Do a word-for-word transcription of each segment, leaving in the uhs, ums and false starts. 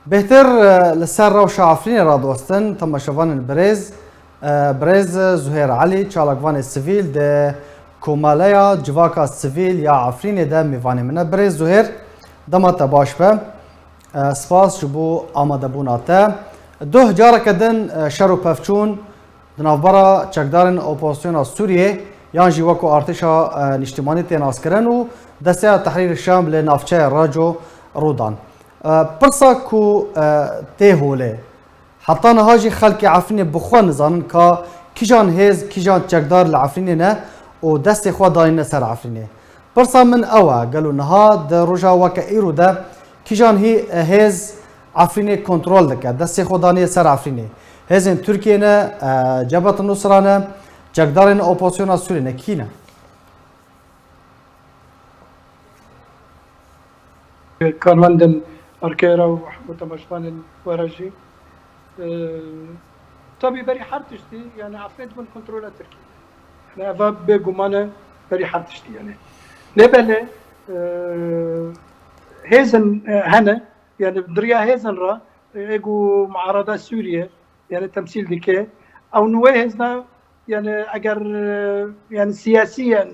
Bêhtir, e, li ser rewşa Efrînê radiwestin, temaşevanên birêz, e, birêz Zuhêr Elî, çalakvanê sivîl di Komeleya Civaka Sivîl ya Efrînê de mêvanê min e. Birêz Zuhêr, dema te baş be. E, spas ji bo amadebûna te. Duh careke din, e, şer û pevçûn di navbera çekdarên opozisyona Sûriyê yan jî wekû artêşa, e, nîştimanî tê naskirin û Desteya Tehrîr Şam li navçeya Raco rû dan. E, pirsa ku, e, tê holê, heta niha jî xelkê Efrînê bi xwe nizanin ka kîjan hêz, kîjan çekdar li Efrînê ne û destê xwe danîne ser Efrînê. Pirsa min ew e, gelo niha di roja weke îro de kîjan hî hêz Efrînê kontrol dike, destê xwe daniye ser Efrînê? Hêzên Tirkiyê ne, e, Cebhet Nusra ne, çekdarên opozisyona Sûriyê ne, kî ne? Karmendên Erkera û hemû temaşevanên we re jî. E, tabî berî her tiştî, yani Efrîn dibin kontrola Tirkiyê. Yani eva bêguman e berî her tiştî yani. Lê belê, e, hêzin, e, hene, yani diriya hêzin re, e, ê ku muarada Sûriye, yani temsîl dike. Ew nuwê hêzna, yani eger, e, yani siyasiyen,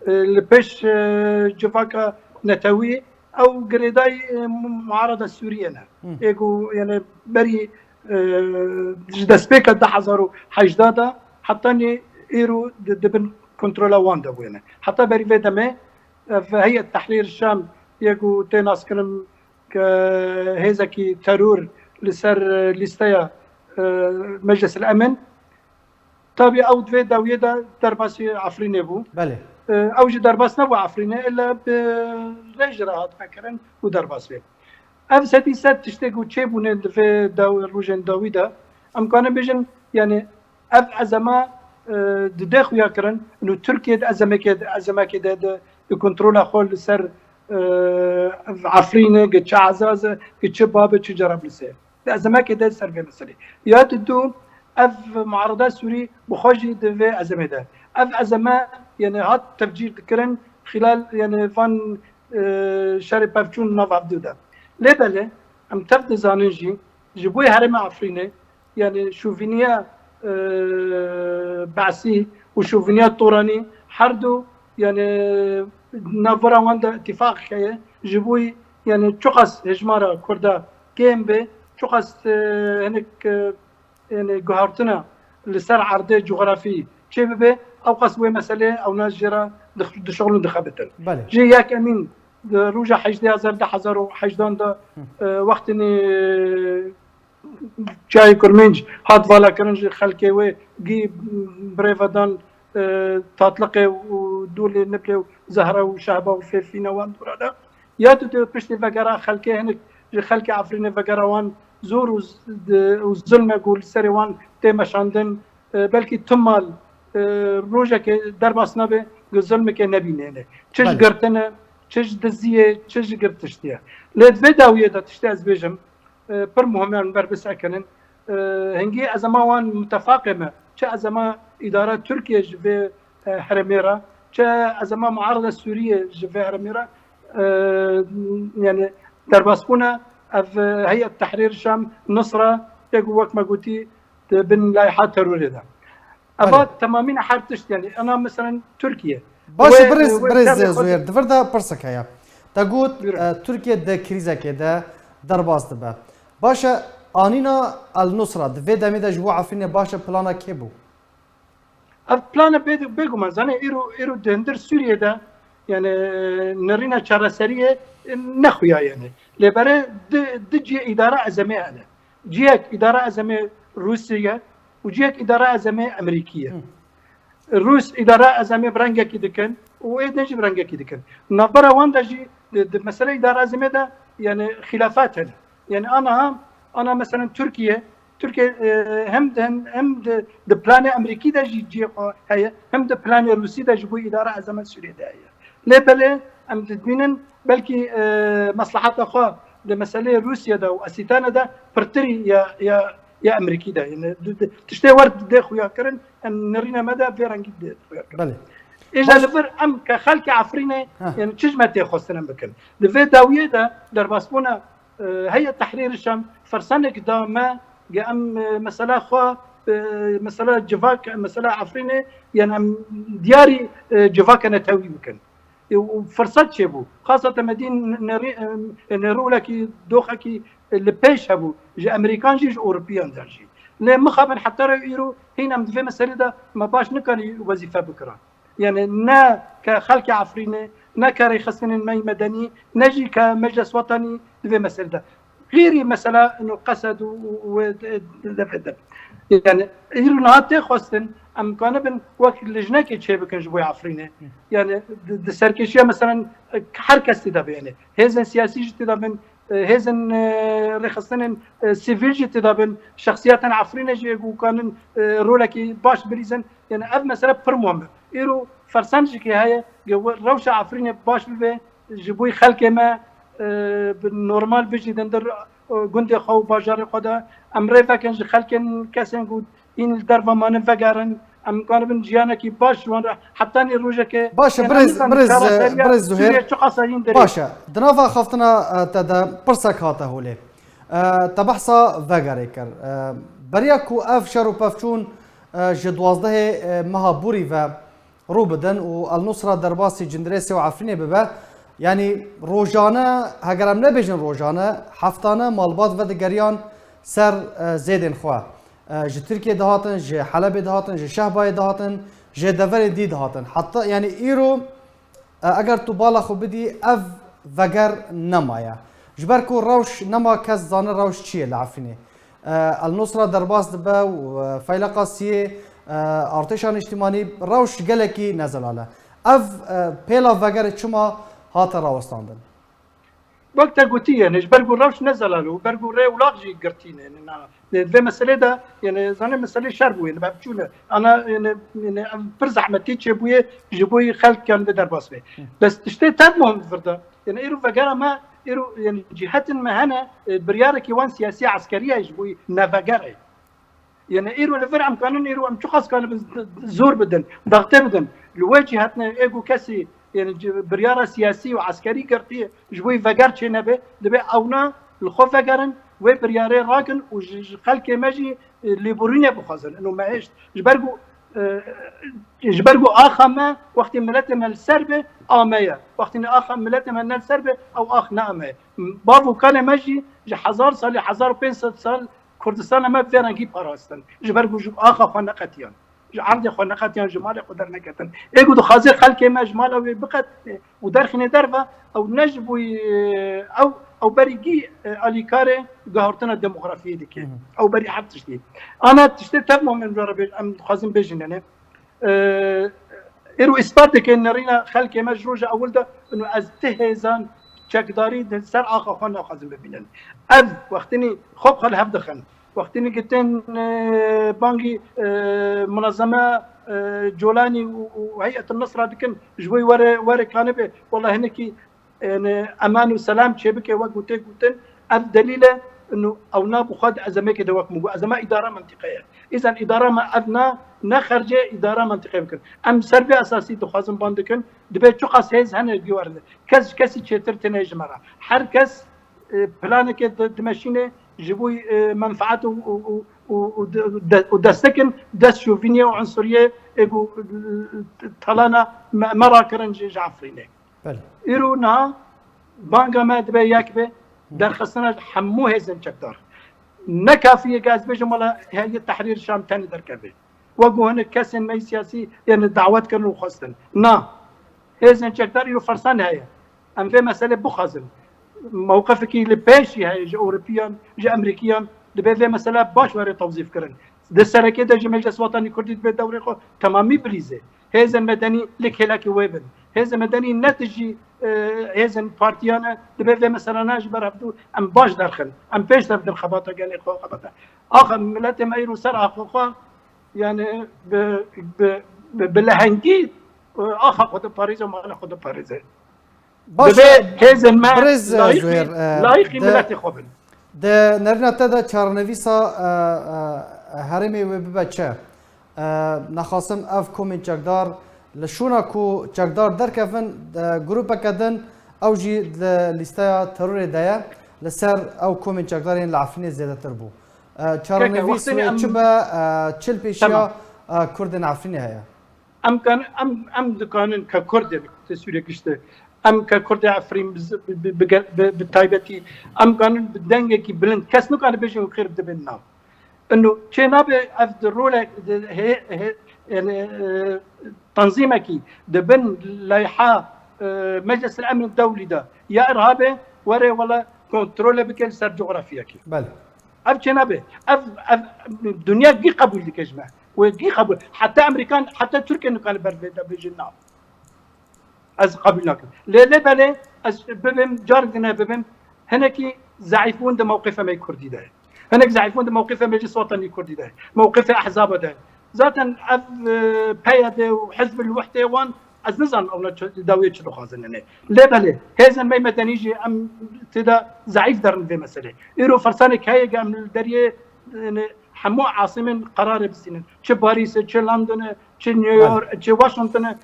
e, li pêş, e, civaka netewî ew girêdayî, e, mu-, muarada Sûriye ne. Hı. Ê ku yani berî, e, ji destpêka du hezar û hejda de hetanî îro di, di bin kontrola wan de bûyene. Heta berî vê demê, ev Heyet Tehrîr Şam yê ku tê naskirin ke hêzekî teror li ser, e, lîsteya, e, Meclis el Emin. Tabî ew di vê dawiyê de derbasî Efrînê bû. Belê. E, ew jî derbas nebû Efrînê, illa bi rê jî re hatine kirin û derbas bê. Ev sedî sed tiştê ku çêbûne di vê daw-, rojên dawî de, em karin bêjin, yani ev ezema, e, dide xuya kirin, û Tirkiye di ezemekê, di ezemekê de, di, di kontrola xwe li ser, e, ev Efrînê, gi çi Ezaz e, gi çi Bab e, çi Cerablisê. Di ezemekê de ser vê meselê. Ya di du, ev muarada Sûrî bi xwe jî di vê ezemê de. Ev ezeme, yani hat tevcîr dikirin, xilal, yani van, e, şerê pevçûn nav ev du de. Lê belê, em tev dizanin jî, ji bo herêma Efrînê, yani şovîniya, e, Be'sî û şovîniya Toranî her du, yani navbera wan de îtîfaq heye, ji bo yani çiqas hejmara Kurda kêm be, çiqas, e, hinek, e, yani guhartina li ser erdê cografî çêbibe, ewqas wê meselê ewna jê re dix-, dişixulin, dixebitin. Belê. Ji yekemîn di roja hejdê Azar du hezar û hejdan de, Hı. e, wextê nê Çiyayê Kurmênc hat valakirin, ji xelkê wê gî birêvedan, e, Tatliqê û Dûlê Niblê û Zehra û Şehba û Fêfîna wan dûra de. Ya tu, tu piştî vegera xelkê hinek ji xelkê Efrînê vegera wan zor û z-, di-, û zilme ku li serê wan tê meşandin, e, belkî tu mal, e, rojekê derbas nabe, ku zilmekê nebînêne. Çi ji Belê. girtine, çi ji diziyê, çi ji gir tiştî ye. Lê di vê dawiyê de tiştê ez bêjim, e, pir muhim e, em ber bisekinin. E, hingî ezema wan mitefaqê me. Çi ezema îdara Tirkiye ji vê, e, herêmê re, çi ezema muarada Sûriye ji vê herêmê re, e, yani derbasbûna ev, e, Heyet Tehrîr Şam, Nusra, yek wek me gotî, di bin layha terorê de. Eva Belê. temamîn her tişt, yani, ena mesela Tirkiye. Baş e, Wê, birêz, wê birêz çavê xwe Zuhêr, di vir de pirsek heye. Te got, Buyurun. e, Tirkiye di krîzekê de derbas dibe. Baş e, anîna El Nusra di vê demê de ji bo Efrînê baş e, plana kê bû? Ev plana bê-, bêguman, zanê, îro, îro di hundir Sûriyê de, yani, nirîna çareseriyê, e, nexuya, yani. Lê berê di, di cihê îdara ezemê hene. Cihek îdara ezemê Rûsî ye û cihek îdara ezemê Amerîkî ye. Hı. Rûs îdara ezemê bi rengekî dikin û ê din jî bi rengekî dikin. Navbera wan de jî di, di mesele îdara ezemê de, yani, xîlafat hene. Yani, aniha, ana mesela Tirkiye, Tirkiye, e, hem di, hem di, di planê Amerîkî de jî cihê xwe heye, hem di planê Rûsî de ji bo îdara ezemê Sûriyê de heye. Lê belê em dibînin belkî, e, mesleheta xwe di meseleyê Rûsya de û Asîtana de pirtirî ya, ya, ya Amerîkî de. Yani, di, di, tiştê wer dê xuya kirin, em nirîna me de vê rengî dê xuya kirin. Belê. Îja Baş- li vir em ke xelkê Efrînê, Heh. yani çi ji me tê xwestin em bikin. Di vê dawiyê de derbasbûna E, Heyet Tehrîr Şam fersanek da me, ge em, e, mesela xwe, e, mesela civak, mesela Efrînê, yani em diyarî, e, civaka netewî bikin. E, û firsat çêbû. Xaseten me dîn ne-, ne-, e, ne rolekî, doxekî, e, li pêş hebû. Ji Amerîkan jî, ji Ewropiyan der jî. Lê mixabin heta re îro hîn em di vê meselê de me baş nikarî wezîfe bikirin. Yani ne ke xelkê Efrînê, ne ke rêxistinên me yî medenî, ne jî ke Meclis Wetanî di vê meselê de. Xêrî mesela ino qesed û, û, û de, de, de, de. Yani îro niha tê xwestin, em kanibin wek lijnekê çêbikin ji bo Efrînê. Yani di, di serkêşiya mesela her kes tê de be yani. Hêzên siyasî jî tê de bin, e, hêzên, e, rêxistinên, e, sivîl jî tê de bin, şexsiyetên Efrînê jî ku kanin, e, rolekî baş bilîzin. Yani ev mesele pir muhim e. Îro fersen jî heye, ge we-, rewşa Efrînê baş bibe, ji bo xelkê me, e, bi normal bijî dindir, e, gundê xwe û bajarê xwe de. Em rê vekin ji xelkên kesên ku hîn li derve manin vegerin. Em karibin jiyanekî baş ji wan re, hetanî rojekê Baş e, yani em birêz, nizanin birêz, e, çareseriya birêz Zuhêr. Sûriyê çiqas e hîn dirêj. Baş e. Di nava xaftina, e, te de pirsek hate holê. E, te behsa vegerê kir. E, beriya ku ev şer û pevçûn, e, ji duwazdehê, e, meha borî ve rû bidin û El Nusra derbasî Cindirêsê û Efrînê bibe, yanî rojane, heger em nebêjin rojane, heftane malbat vedigeriyan ser, e, zêdên xwe. E, ji Tirkiyê dihatin, ji Helebê dihatin, ji Şehbayê dihatin, ji deverên dî dihatin. Heta, yanî îro, e, eger tu bala xwe bidî, ev veger nemaye. Ji ber ku rewş nema, kes zane rewş çi ye li Efrînê. E, El Nusra derbas dibe û, e, Feyleqa Siyê, e, artêşa niştimanî, rewş gelekî nezelal e. Ev, e, pêla vegerê çima hate rawestandin? Wek te gotî, yani ji ber ku rewş nezelal û ber ku rê û lax jî girtî ne, ne, na. Vê meselê de, yani, zanê meselê şer bûye, ne, bevçûne. Ana, yani, yani, ev pir zehmetî çêbûye ji bo xelkan vê derbas be. Hı. Bes tiştê tev muhim vir de. Yani, îro vegera me, îro, yani, cîhetin me hene, e, biryarekî wan siyasî eskerî ye ji bo ne vegerê. Yani, îro li vir em kanin, îro em çiqas kanibin z-, zor bidin, daxte bidin. Li wê cîhetine ê ku kesî, yani, ci-, biryara siyasî û eskerî girtiye, ji bo veger çê nebe, dibe ewna li xwe vegerin, wê biryarê rakin û ji, ji xelkê me jî, e, lêborîne bixwazin. Ino me hêşt. Ji ber ku, e, ji ber ku axa me wextê miletê me li ser be, a me ye. Wextê ne axa miletê me ne li ser be, ew ax ne a me ye. Bav û kalê me jî ji hezar salî, hezar û pênc sed sal Kurdistana me vê rengî parastin. Ji ber ku ji axa xwe neqetiyan. Ji erdê xwe neqetiyan, ji malê xwe derneketin. Ê ku dixwaze xelkê me ji mala wê biqetine û derxîne derve, ew ne ji bo, ew, ew berîgî, e, alîkarê guhertina demografiyê dike. Hı hı. Ew berî her tiştî. Ana tiştê tev muhim em jara bê-, em dixwazin bêjin, yani, e, êro îspat dike nerîna xelkê me ji roja ewil de, ino ez ti hêzan çekdarî di ser axa xwe naxwazin bibînin. Ev wextinî xwe bi xwe li hev dixin. Wextinî gitin, e, bangî, e, munezeme, e, Colanî û, û Heyet Nusra dikin, ji bo were, were kanibe, wela hinekî, e, ne, eman û selam çêbike, wek ku tê gotin, ev delîl e, ino ew na bi xwe di ezemekê de wek min got, ezema îdara mentiqe ye. Îzen îdara me ev na, ne xercê îdara mentiqe bikin. Em ser vê esasî dixwazin ban dikin, dibe çiqas hêz hene giwarin. Kes ji kesî çêtir têne ji me re. Her kes, e, planekê di-, dimeşîne ji bo, e, menfaet û, û, û, û, û de-, de-, û destekin dest şovîniyê û unsuriyê ê ku, e, talana me, me rakirin ji, ji Efrînê. Belê. Îro niha banga me dibe yek be, derxistina ji hemû hêzên çekdar. Ne kafî ye ke ez bêjim wela Heyet Tehrîr Şam tenê derkeve. Wek ku hinek kesên me yî siyasî, yani, dawet kirin û xwestin. Na. Hêzên çekdar îro fersan heye. Em vê meselê bixwazin. Mewqifekî li pêşî heye ji Ewropiyan, ji Emerîkiyan, dibe vê mesele baş were tewzîf kirin. Di serekê de ji Meclis Wetanî Kurdî dibe dewrê xwe temamî bilîze. Hêzên medenî li kêlekê wê bin. Hêzên medenî ne tijî, e, hêzên partiyan e, dibe vê meselana ji ber hevdû em baş derxin. Em pêş de bidin xebata gelê xwe, xebata. Axa miletê me îro ser axa xwe, yani bi, bi, bi, bi lehengî, e, axa xwe diparêze, mala xwe diparêze. Baş e, hêzên me birêz, e, layîqî, Zuhêr, e, layîqî de, miletê xwe bin. Di nerîna te de çarenivîsa, e, e, herêmê wê bibe çi? E, naxasim ev komên çekdar li şûna ku çekdar derkevin, e, grûpeke din ew jî li lîsteya terorê de ye. Li ser ew komên çekdarên li Efrînê zêdetir bû. E, Çarenivîs wê çi be, e, çi li pêşiya, e, Kurdên Efrînê heye? Em kan-, em, em dikanin ke Kurdê, te Sûriye giştî. Em ke Kurdê Efrîn bi, bi, bi, bi, bi, bi taybetî, em kanin bi dengekî bilind. Kes nikane bêje û xêr dibin nav. Ino çê nabe ev di rolek, di he-, he-, yani, e, tanzîmekî di bin leyha, e, Meclis el Emn Dewlî de ya irhabê were wele kontrole bike li ser cografyekî. Belê. Ev çê nabe. Ev, ev dinya gî qebûl dike ji me. Wê gî qebûl. Heta Amerîkan, heta Tirkiye nikane ber vê de bêjin na. Ez qebûl nakim. Lê, lê belê ez bibim, carek din bibim, hinekî zeîfbûn di mewqifê me yê Kurdî de. Hinek zeîfbûn di mewqifê Meclis Wetenî Kurdî de. Mewqifê ehzaba de. Zaten ev, e, P Y D û Hizb el Wehdê wan, ez nizanim ewna çi, dawiyê çi dixwazin hinê. Lê belê, hêzên me yê medenî jî em tê de zeîf derin vê meselê. Îro firsanek heye ke em li deriyê, yani, hemû asimên qerarê bistînin. Çi Parîs e, çi London e, çi New Belê. York, çi Washington e,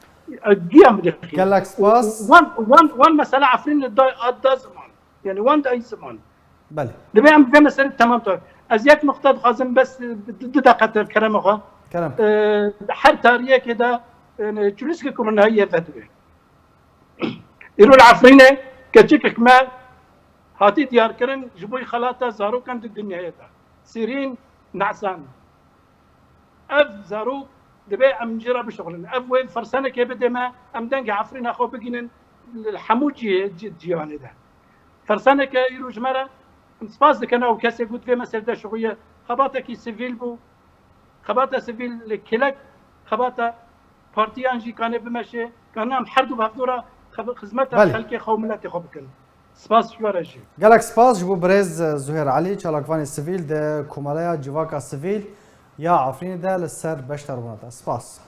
e, giya min dixî. Gelek spas. Wan, wan, wan mesela Efrîn da, da ziman. Yani wan da ziman. Belê. Divê em vê meselê temam to. Ez yek nuqta dixwazim bes du, du deqe te kerema xwe. Kerem. E, her tariyekê de, yani, çulîskek ronahiyê vedibê. Îro li Efrînê keçikek me hatî diyarkirin ji bo xelata zarokan di dinyayê de. Sîrîn Nesan. Ev zarok divê em jê re bişuxulin. Ev wê firsenekê bidê me, em dengê Efrîna xwe bigînin li hemû cihê ci-, cîhanê de. Firseneke îro ji me re, em spas dikin ew kesê ku di vê meselê de şuxuliye, xebatekî sivîl bû, xebata sivîl li kilek, xebata partiyan jî kanê bimeşê, kanê em her du bi hevdû re xeb-, xizmeta Belê. Xelkê xwe û miletê xwe bikin. Spas ji we re jî. Gelek spas ji bo birêz Zuhêr Elî, çalakvanê sivîl di Komeleya Civaka Sivîl ya Efrînê de li ser beşdaribûna te. Spas.